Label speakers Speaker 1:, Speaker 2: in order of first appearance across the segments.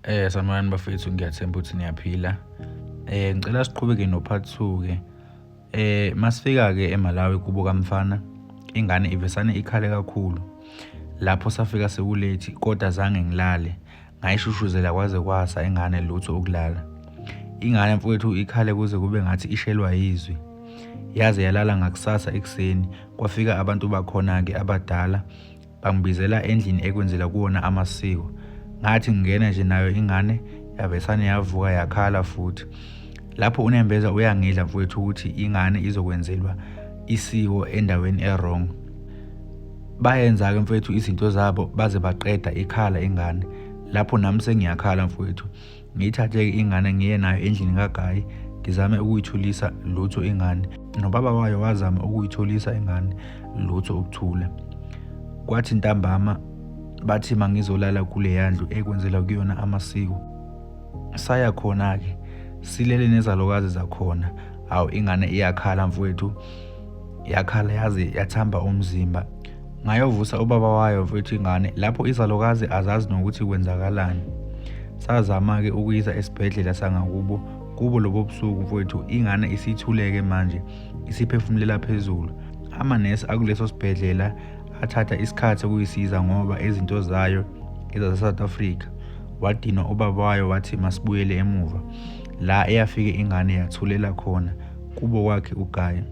Speaker 1: Sanibonani bafethu, ngiyathemba ukuthi niyaphila. Ngicela siqhubeke no part 2 ke. Masifika ke eMalawi kubo kamfana, ingane ivesane ikhale kakhulu. Lapho safika sekulethi kodwa zange ngilale. Ngayishushuzela kwaze kwasa ingane lutho ukulala. Ingane mfowethu ikhale kuze kube ngathi ishelwa yizwi. Yaze yalala ngakusasa ekuseni kwafika abantu bakhona-ke abadala Bangibizela endlini ekwenzela kuwona amasiko. Ngathi ngingena nje nayo ingane yavesane yavuka yakhala futhi. Lapho unembeza uyangidla mfowethu ukuthi ingane izokwenzelwa isiko endaweni e-wrong. Bayenza-ke mfowethu izinto zabo baze baqeda ikhala ingane. Lapho nami sengiyakhala mfowethu. Ngiyithathe-ke ingane ngiye nayo endlini kagayi ngizame ukuyithulisa lutho ingane. Nobaba wayo wazama ukuyithulisa ingane lutho ukuthula. Kwathi ntambama bathi mangizolala kuleya ndlu ekwenzela kuyona amasiko. Saya khona-ke silele nezalukazi zakhona. Hawu ingane iyakhala mfowethu, yakhala yaze yathamba umzimba. Ngayovusa ubaba wayo mfowethu ingane lapho izalukazi azazi nokuthi kwenzakalani. Sazama-ke ukuyisa esibhedlela sangakubo kubo lobo busuku mfowethu ingane isithuleke manje isiphefumulela phezulu. Amanesi akuleso sibhedlela athatha isikhathi ukuyisiza ngoba izinto zayo ezase-South Africa. Wadinwa ubaba wayo wathi masibuyele emuva la eyafike ingane yathulela khona kubo kwakhe uGaye.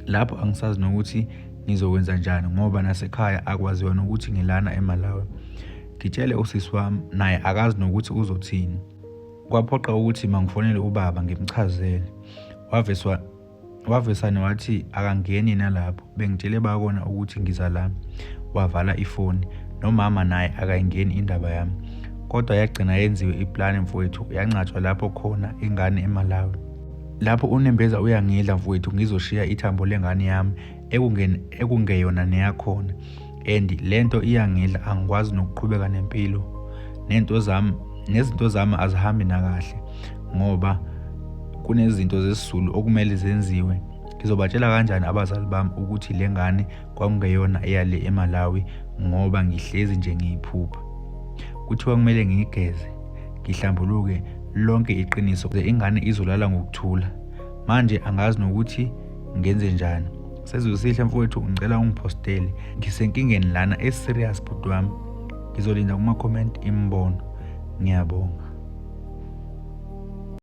Speaker 1: Lapho angisazi nokuthi ngizokwenza njani ngoba nasekhaya akwaziwa nokuthi ngilana eMalawi. Ngitshele usisi wami naye akazi nokuthi uzothini. Kwaphoqa ukuthi mangifonele ubaba ngimchazele. Waveswa wavesane wathi akangeni nalapho bengitshele bakona ukuthi ngiza la wavala ifoni nomama naye akayingeni indaba yami kodwa yagcina yenziwe iplani mfowethu yangcatshwa lapho khona ingane eMalawi lapho unembeza uyangidla mfowethu ngizoshiya ithambo lengane yami ekungeyona neyakhona and lento iyangidla angikwazi nokuqhubeka nempilo nento zami nezinto zami azihambi nakahle ngoba kunezinto zesiZulu okumele zenziwe ngizobatshela kanjani abazali bami ukuthi le ngane kwakungeyona eyale eMalawi ngoba ngihlezi nje ngiyiphupha kuthiwa kumele ngiyigeze ngihlambuluke lonke iqiniso ingane izolala ngokuthula manje angazi nokuthi ngenze njani Sezosihle mfowethu ngicela ungiphostele ngisenkingeni lana e-serious bhuti wami ngizolinda kuma-comment imibono ngiyabonga.